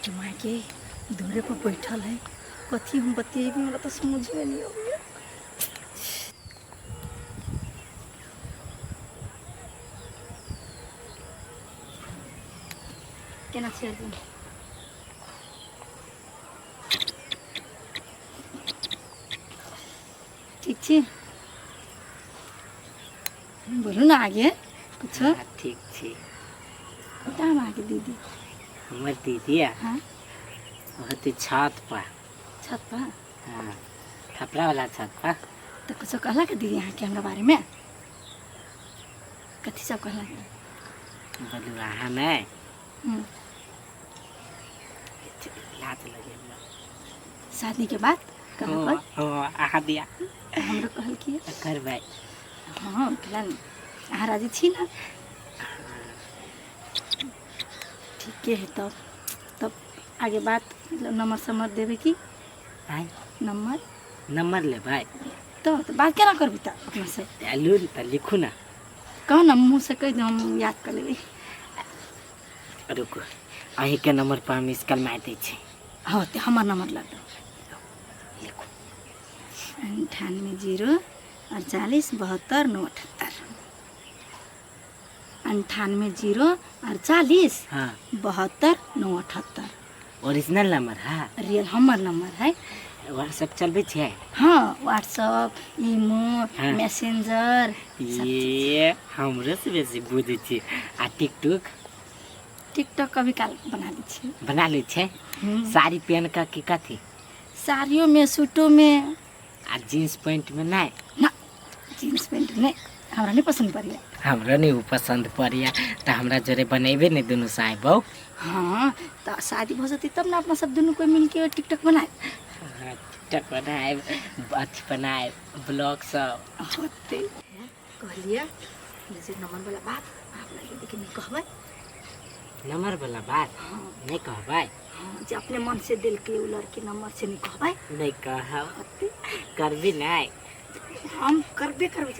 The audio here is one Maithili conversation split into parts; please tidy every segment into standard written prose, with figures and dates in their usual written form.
के माय के दूरे पर बैठल है, कथी हम बतियेबी हमरा तऽ समझ में नहीं अबैया। केना छी अर्जुन? ठीक छी? बोलू ना आगे कुछो। हाँ, ठीक छी। कतऽ हम अहाँके दीदी? हमर दीदी आ हाँ। होती छत पर। छत पर? हाँ, खपरा वाला छत पर। तऽ कुछो कहलक दीदी अहाँके हमरा बारेमे? कथी सब कहलक? बोलू अहाँ नहि लाज लगे हमरा। शादी के बाद कहलक? हो, अहाँ दिया। हमरो कहल की करबै। हाँ, कहलन अहाँ राजी छी ना? ठीके है। तब तब आगे बात मतलब नंबर समर देबै की? आय? नंबर। नंबर लेबै? तो बात केना करबै तऽ अपना से? लू तऽ लिखू ना। कहू ना, मुँह से कहि दू, हम याद कर लेबै। रुकू, अहीँके नंबर पर हम मिस कॉल मारि दै छी। हाँ, तऽ हमर नंबर लग लिखू। 98 0 48 72 9 78। 98 0 48 हाँ 72 9 78। ओरिजिनल नंबर है? रियल हमर नंबर है। व्हाट्सएप चलबै छियै? हाँ, व्हाट्सअप, ईमो, हाँ। मैसेंजर सब। ये हमरो से बेसी बुझै छी। आ टिकटॉक? टिकटॉक कभी काल बना दै छियै। बना लै छै? साड़ी पहन कऽ की कथी? साड़ियों में, सूटो में। आ जीन्स पैंट में नहि? ना, जीन्स पैंट नहीं, हमरा नहीं पसंद पड़ैया। हमरो नहि ओ पसन्द पड़ैया। तऽ हमरा जोरे बनेबे ने दुनू साहेब बहू? हाँ, तऽ शादी भऽ जेतै तब ने अपना सब दुनू कोई मिलके टिकटॉक बनाए। हाँ, टिकटॉक बनायब, अथी बनायब, ब्लॉग सब होतै। कहलियै जे नंबर वाला बात अपना दीदी के नहीं कहबै। नंबर वाला बात? हाँ। नहि कहबै। हाँ, जे अपने मन से देलकै उ लड़की नंबर से नहीं कहबै। नहि कहब। होतै। करबी नहि? हम करबे करबै।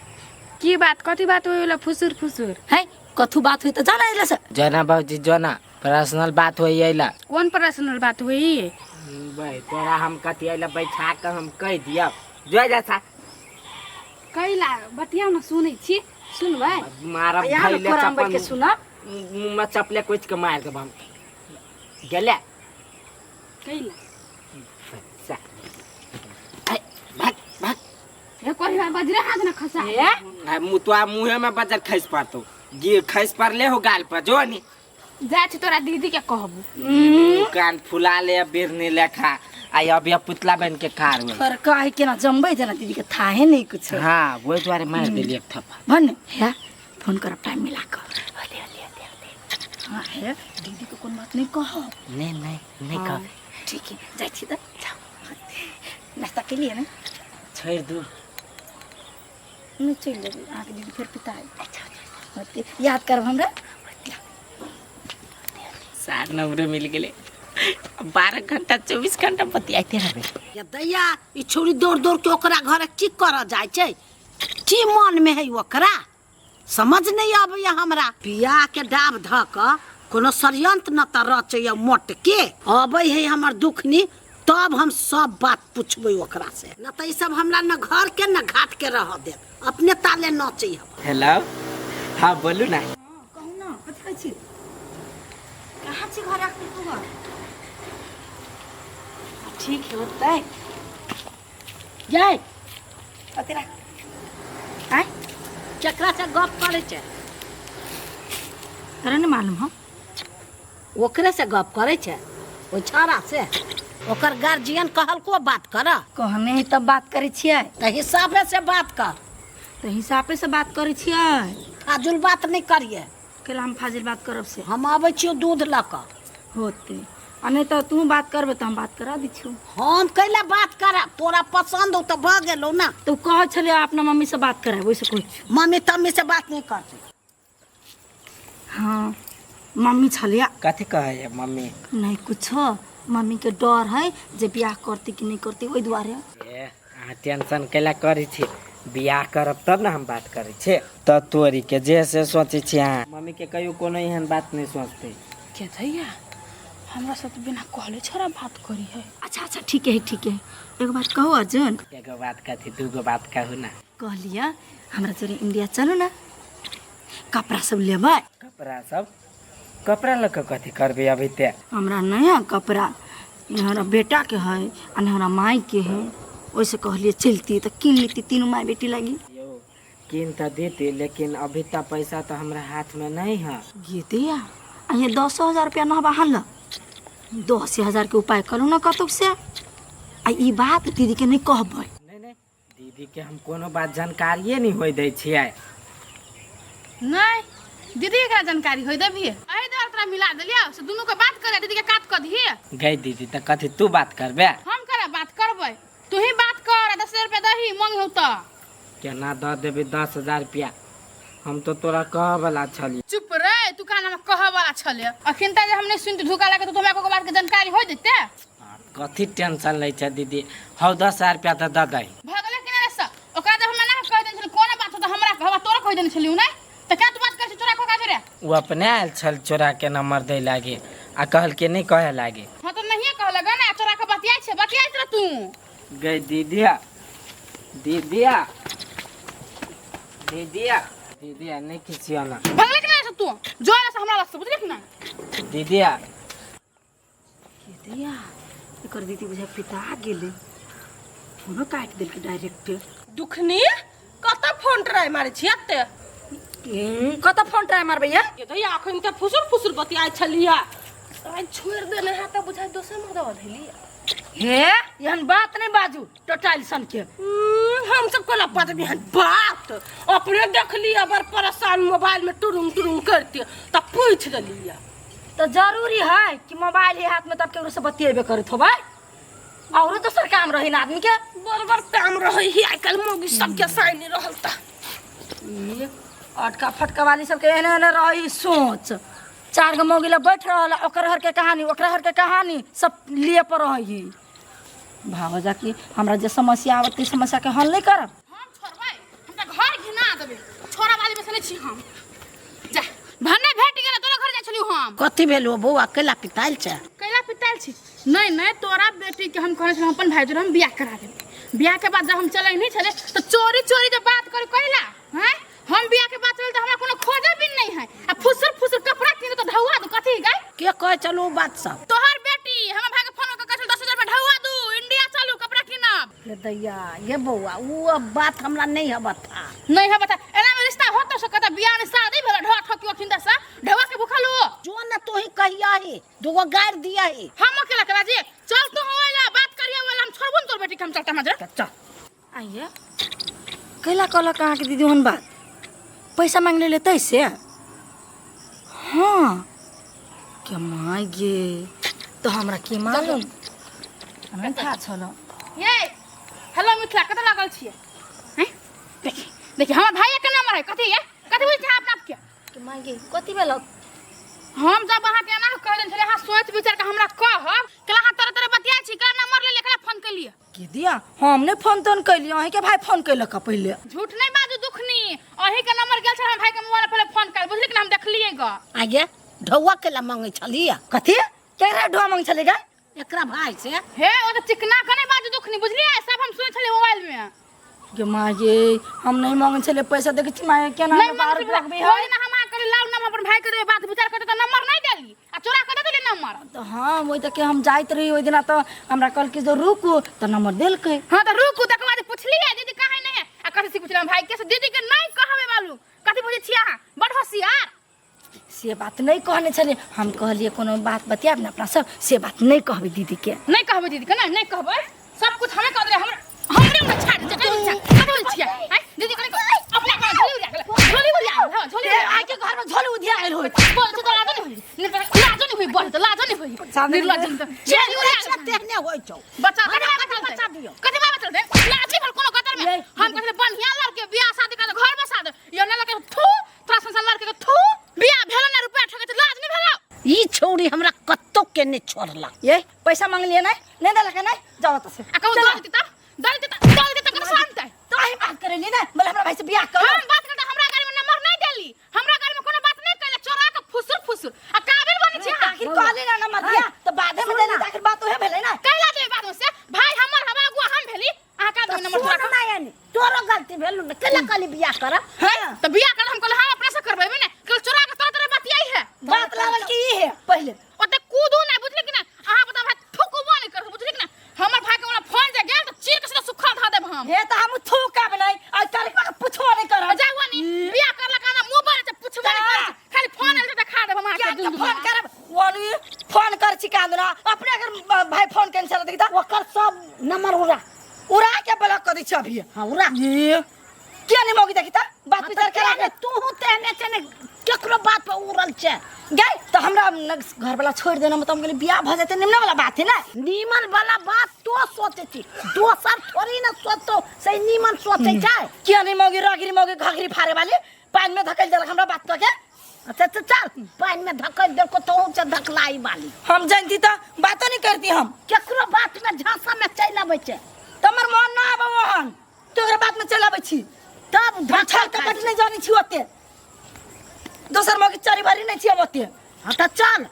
की बात, कथी बात होय होला फुसुर फुसुर? है, कथू बात हुई तऽ जाना एला से। जना बाबूजी, जना पर्सनल बात होई अइला। कोन पर्सनल बात होई? भाई, तोरा हम कथी अइला बैठा के हम कहि दियौ, जो जा सा। कैला बतियाउ न, सुनै छी, सुनबै। मारब। यहाँ धैले कोरामे बैठ के चप्पल सुनब। मुँह में चपले कुचि के मारि देब हम गेले। कैला? सा। ऐ, भाग भाग। हे, कोई बार बजरे हाथ न खसा। ए? आ, मुँह तो मुँहे में बजर खसि पड़तौ, गिर खसि पड़ले हो गाल पर, जो नी। जा छी तोरा दीदी के कहबू। कान फुला ले बिरनी लेखा, आ अभी अब पुतला बन के कार हुए। पर काहे केना जमबै जेना दीदी के थाहे नहीं कुछ। हाँ, वही दुआरे मारि देली एक थप्पा। भन हे, फोन करब टाइम मिला कर। हाँ, हे, दीदी के कोन बात नहीं कहब। नहीं नहीं नहीं हाँ, कहब। ठीक है, जाइ छी तऽ जाउ। नाश्ता के लिए ने? छोड़ि दू। नहि, चलि जेबै, अहाँके दीदी फेर पिता। अच्छा, होतै, याद करब हमरा। सार नंबर मिल गेलै, 12 घंटा 24 घंटा बतियाइते रहबै। या दैया, ई छौड़ी दौड़ दौड़ के ओकरा घरे की करऽ जाइ छै? की मन में है ओकरा, समझ नहीं आबैया हमरा। बियाह के डाब धऽ कऽ कोनो षड्यंत्र न तऽ रचैया मोट के। अबै है हमर दुखनी, तब हम सब बात पूछबै ओकरा से, न तऽ ई सब हमरा न घर के न घाट के रह देत, अपने ताले नचै हम। हेलो, हाँ बोलू ना। कहू ना, कथी कहै छी? कहाँ छी घर अखन तू? ठीक है, होतै। जय कथी राख आय? केकरा से गप करै छै? तोरा नहीं मालूम हो? ओकरे से गप करै छै, ओहि छौड़ा से? ओकर गार्जियन कहलको बात कर? कहने है तब बात करै छियै। तऽ हिसाबे से बात कर। तऽ हिसाबे से बात करै छियै। फाजुल बात नहीं करिए। कैला हम फाजिल बात करब से? हम अबै छियौ दूध लऽ कऽ। होतै, आ नहि तऽ तू बात करबै तऽ हम बात करा दै छियौ। हम कैला बात करब? तोरा पसंद हो तऽ भऽ गेलौ ना। तऽ ओ कहै छलै अपना मम्मी से बात कराब, ओहिसँ कहै छियौ। मम्मी तम्मी से बात नहीं करते। हाँ, मम्मी छलै। कथी कहै मम्मी? नहीं कुछो, मम्मी के डर है जे बियाह करती कि नहीं करती, ओहि दुआरे। ए, अहाँ टेंशन कैला करै छी? बियाह करब तब ने हम बात करै छी। तऽ तोरी के जे से सोचै छी अहाँ, मम्मी के कहियो कोनो एहन बात नहि सोचतै। के दैया, हमरा से तऽ बिना कहले छोरा बात करी है। अच्छा अच्छा, ठीक है ठीक है। एगो बात कहू अर्जुन? एगो बात कथी, दूगो बात कहू ना। कहलिया हमरा जरे इंडिया चलू ना, कपड़ा सब लेबै। कपड़ा सब? कपड़ा लऽ कऽ कथी करबै अभी ते? हमरा नया कपड़ा हमरा बेटा के है आ हमरा माई के है, ओहिसे कहलिए चलती तऽ कीन लेती तीनू माय बेटी लागी। यौ कीन तऽ देती, लेकिन अभी तऽ पैसा तऽ हमरा हाथ में नहीं है। गे दैया, आ ये 10,000 रुपया न हबा ल, 10,000 के उपाय करू ना कतौ से। आ ई बात दीदी के नहीं कहबै। नहीं नहीं, दीदी के हम कोनो बात जानकारिए नहीं होय दै छियै। नहीं दीदी के एकरा जानकारी होय देबही? एहि दुआरे तोरा मिला देलियौ से दुनू के बात करे, दीदी के कात कऽ दिही। गई दीदी तऽ कथी तू बात करबे? हम करा बात करबै, तू ही बात कर आ 10,000 रुपया दही मांगिहौ तऽ। केना दऽ देबै 10,000 रुपया? हम तो तोरा कहऽ वाला छलियै। चुप रे, तू कहाँ हमरा कहऽ वाला छले? अखन तक जे हम नहीं सुनते धोखा लगे तो हमरा कोनो बात के जानकारी हो जेते। कथी टेंशन लै छै दीदी, हौ 10,000 रुपया तऽ दऽ दही। भऽ गेलै कि नहि रे सब? ओकरा जब हमरा ना कहि देने छलियै कोनो बात हो तऽ हमरा कहबा, तोरा कहि देने छलियौ नहि तऽ क्या तू बात करै छी चोरा कऽ काज रे? ओ अपने आयल छल चोरा के नंबर दै लागे आ कहलकै नहि कहे लागे। हाँ तऽ नहिये कहलक ने, चोरा के बतियाइ छै, बतियाइत रह तू। गई दीदिया, दीदिया, दीदिया, दीदिया नहीं खिसियो ना। भगले कि नहि रे तू? जो रे से हमरा लग से, बुझलियै कि नहि? दीदिया। दीदिया, एकर दीदी बुझा पिता गेलै, फोनो काटि देलकै डायरेक्ट। दुखनी कतऽ फोन ट्राई मारै छी एते? कतऽ फोन ट्राई मारबै ये? ये दैया अखन तऽ फुसुर फुसुर बतियाइ छलियै, आइ छोड़ि देने है तऽ बुझाइ दोसर मर्दवा धैली। हे एहन बात नहीं बाजू टोटाइल सन के। हम सब कोला बजबी हन बात, अपने देखलियै बड़ परेशान मोबाइल में टुरुम टुरुम करते तऽ पूछि देलियै। तो जरूरी है कि मोबाइल ही हाथ में तब केकरो से बतियेबे करत होबै? औरो दोसर काम रही ना आदमी के? बड़ बड़ काम रहे ही आइ काल्हि मौगी सबके साइन रहल तऽ। ई अटका फटका वाली सबके एहने एहने रही सोच, चार गो मौगी ला बैठ रहल, ओकर हर के कहानी ओकरा हर के कहानी सब लिए पर रही। भाव जाकि हमरा जे समस्या आवत ते समस्या के हल नहीं करब। हम छोड़बै, हम तऽ घर घिना देबै, छोड़ा वाली में से नहीं छी हम। जा भन्ने भेट गेल तोरा घर जाइ छलियौ हम। कथी भेल हो बौआ, कैला पितायल छै? कैला पितायल छी? नहीं नहीं, तोरा बेटी के हम कहने छलियौ हम अपन भाई जोरे हम बियाह करा देबै। बियाह के बाद जब हम चलै नहीं छलै तऽ चोरी चोरी जब बात करी कैला हैं? हम बियाह के बाद चल तऽ हमरा कोनो खोजे भी नहीं है, आ फुसुर फुसुर कपड़ा किन तऽ ढौआ दू कथी गई? के कहै छलौ बात सब? तोहर बेटी हमर भाई के फोन कऽ कहै छल 10,000 रुपया ढौआ दू, इंडिया चलू कपड़ा किनब। ले दैया ये बौआ, उ अब बात हमरा नहीं है बता। नहीं है बता, एना में रिश्ता होतो सकता, बियाह में शादी भेल ढौआ ठकियो अखिन दसा ढौआ के भूखल हो। जो न तोही कहिया ही दूगो गारि दिया ही। हम अकेला करा जी, चल तू होइला बात करिया वाला, हम छोड़बो न तोर बेटी के, हम चलता मजर। चल। आइए कैला कहलक अहाँके दीदी ओहन बात? पैसा मांगले ले तैसे? हाँ के माय गे, तो हमरा की मालूम, हमरा थाहा छल। ये हेलो मिथिला कतऽ लागल छियै? हैं देखी देखी हमर भाई के नंबर है, कथी ये कथी बुझै छै अपना आपके? के माय गे कथी भेल? हम जब अहाँके एना कहि देने छलियै अहाँ सोचि विचार के हमरा कहब, केला अहाँ तरह तरह बतियाइ छी, केला नंबर ले ले केला फोन केलियै? के दिया हम नहीं फोन तोन कैलियै, अहीं के भाई फोन कैलक पहिले। झूठ नहीं बाजू दुखनी, अहीं के नंबर गेल छल हमर भाई के मोबाइल पर फोन कर, बुझली कि हम देखलियै ग। आगे ढौआ केला मांगै छलियै? कथी केकरा ढौआ मांगै छलियै गे? एकरा भाई से। हे ओ तऽ चिकना के नहीं बाजू दुखनी, बुझलियै? सब हम सुनै छलियै मोबाइल में। गे माँ गे, हम नहीं मांगै छलियै पैसा, देखै छी माँ केना नहीं हमरा मांगै बाहर छलियै, रखबै ओहि है। दिना हम अहाँके कहलियै, लाउ नंबर अपन भाई के देबै, बात विचार करतै तऽ नंबर नहीं देली आ चोरा के दे देली नंबर। तऽ हाँ ओहि तक हम जाइत रही ओहि दिना, तऽ हमरा कहलकै जे रुकू तऽ नंबर देलकै। हाँ तऽ रुकू, तकर बाद पुछलियै दीदी काहे नहीं है, आ कथी से पुछलियै भाई के से दीदी के नहीं कहबै मालूम, कथी बुझै छियै अहाँ बड़ होशियार। से बात नहीं कहने छलियै, हम कहलियै कोनो बात बतियाब ने अपना सब, से बात नहीं कहबै दीदी के। नहीं कहबै दीदी के, नहीं नहीं कहबै, सब कुछ हमें कह देबै, हमरा हमरे में छाड़ दे, कथी बुझै कथी बुझै छियै हैं? दीदी के अपना घर झोली उड़िया गेलै, झोली उड़िया गेलै, हाँ, झोली उड़िया आइ के घर में झोली उधिया आयल होइत। बोल छै तऽ लाजो नहीं होई, लाजो नहीं होई, बोल तऽ लाजो नहीं होई, निर्लज्ज तऽ झोली उड़िया गेलै। तेहने होइ छौ। बच्चा कथी बात चलतै? बच्चा दियौ। कथी बात चलतै? लाजी भर कोनो कतर में। हम कहलियै बढ़िया लड़के बियाह शादी कर घर बसा दे, यो ने लड़के थू तोरा संसार लड़के के थू बियाह भेल ना रुपया ठके त लाज नहीं भेल। ई छौड़ी हमरा कत्तो के नहीं छोड़लक। ये पैसा मांगलिए नहीं, नहीं देलक नहीं, जाओ त से। आ कहू दऽ देती तब, दऽ देती तब, दऽ देती तब कत शांत है। तो ही बात करेली ना, बोले हमरा भाई से बियाह कर। हम बात करते हमरा गाड़ी में नंबर नहीं देली, हमरा गाड़ी में कोनो बात नहीं कैले, चोरा के फुसुर फुसुर आ काबिल बनी छी अहाँ। आखिर कहली ना नंबर दिया तो बादे में देली त आखिर बात उहे भेलै ना। कैला देबै बाद में से? भाई हमर हवा अगुआ हम भेली, अहाँ का देबै नंबर सुन तोरा के? ना यानी तोरो गलती भेलु ने, केला कहली बियाह कर? हैं? तो बियाह कर हम कहले हम अपना से करबेबे ने, कल चोरा के तोरा तोरा बतियाई है। बात लागल कि ई है पहिले। ओते कूदू ना, बुझली कि ना? अहाँ बताब भाई थुकबो नहीं कर, बुझली कि ना? हमर भाई के वाला फोन जे गेल त चीर के सीधा सुखा ध देब हम। हे त हम थूकब नहीं आ तारीख के पुछबो नहीं करब। जा हुआ नी बियाह करला का ना मुंह पर से पुछबो नहीं कर, खाली फोन आयल त देखा देब हम अहाँ क्या के के दुनू। फोन करब वाली फोन कर छी कांदना अपने अगर भाई फोन कैंसिल देखता ओकर सब नंबर उड़ा उड़ा के ब्लॉक कर दै छी अभी। हां उड़ा। ये किया नहीं मौगी देखी त बात विचार करा के तू तेहने छै ने केकरो बात पर उड़ल छै गई तो हमरा घर वाला छोड़ देना, मतलब हम कहलियै बियाह भ जेतै निमन वाला बात है ना। नीमन वाला बात तो सोचे छी, दोसर थोड़ी ना सोचतो से नीमन सोचे छै। किया नहीं मौगी रगरी मौगी घघरी फाड़े वाली पानी में धकेल देलक हमरा बात कह के। अच्छा अच्छा चल पानी में धकेल देलको तो से धकलाई वाली। हम जानती त बातो नहीं करती हम। केकरो बात में झांसा में चलि अबै छै। तमर मन ना आबो वहन तो ओकरा बात में चल आबै छी तब हम धक्का छल कपट नहीं जानै छी ओते, दोसर मौगी चरी भरी नहीं छी हम ओते। हाँ त चल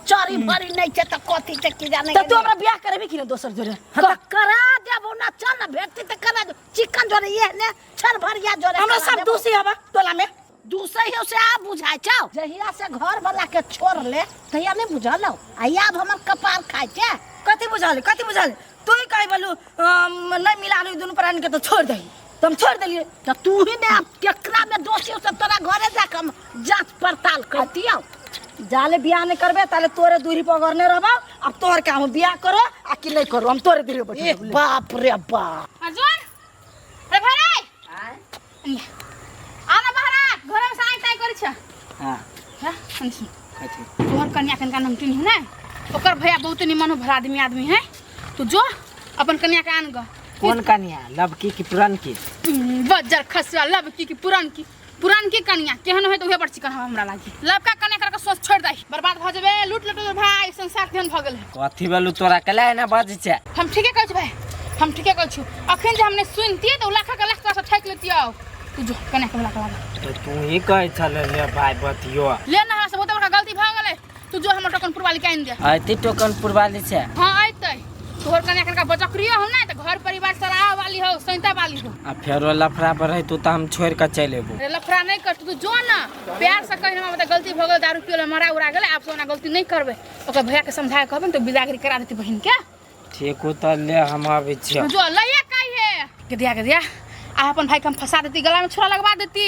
चरी भरी नहीं छै त कथी छै की जाने। त तू हमरा बियाह करबी कि ना दोसर जोरे? हाँ त करा देबो ना, चल ना भेटती त करा देबो। चिकन जोरे ये ने छल भरिया जोरे हमरा करा सब देबो। दोषी हवा टोला में। दूसरे ही से आ बुझाय छौ, जहिया से घर वाला के छोड़ ले तहिया नहीं बुझल हौ, आ आब हमर कपार खाय छै। कथी बुझल कथी बुझल? तू ही कहि बोलू नहीं मिला दुनू प्राणी के तो छोड़ दही, तो हम छोड़ देलिए। त तू ही ने आब केकरा में दोषी हो सब तोरा घरे जाके हम जांच पड़ताल करतियौ। जाले बियाह नहीं करबे ताले तोरे दूरी पर अगर रहबा, अब तोहर काम बियाह करो आ कि नहीं करो, हम तोरे दूरी पर ए बाप रे बाप। अर्जुन रे भाई रे आना बाहर आ, घर में साई ताई करै छ। हां हां सुन सुन कथी? तोहर कन्या कनका नाम टिन है ना, ओकर भैया बहुत निमन हो, भला आदमी आदमी है। तू जो अपन कन्या के आन ग। कौन कन्या, लवकी की पुरनकी? बज्जर खसुआ लवकी की पुरनकी? पुरनकी कन्या केहन होय त उहे बड़ चिकन हमरा लागी। लवका कन्या करके सोच छोड़ दही, बर्बाद भ जेबे, लूट लूट भाई संसार केहन भ गेल। कथी बोलू तोरा कला ना बज छै? हम ठीके कहै छी भाई, हम ठीके कहै छी। अखन जे हमने सुनतियै त उ लाखा के लाख तोरा से ठकि लेतियौ। तू जो कन्या के बोला के लाब। तो तू ही कहै छले ले भाई बतियो ले ना, हमरा से बहुत बड़का गलती भ गेलै। तू जो हमर टोकन पुरवाली के आनि दे। अयती टोकन पुरवाली छै? हां अयतै। तोहर कन्या कनका बचकरियो हो ना त घर परिवार सराह वाली हो, सैंता वाली हो। आ फेरो लफड़ा पर है तू त हम छोड़ के चलि एबो। अरे लफड़ा नहीं कर, तू जो ना प्यार से कहि हमरा गलती भ गेल, दारू पियल मरा उड़ा गेलै, आब से ओना गलती नहीं करबै। ओकर भैया के समझा के कहबै त बिदागरी करा देती बहिन के। ठीक हो त ले हम आबै छियो। जो लइया काई है गदिया गदिया आ अपन भाई के हम फंसा देती, गला में छुरा लगवा देती।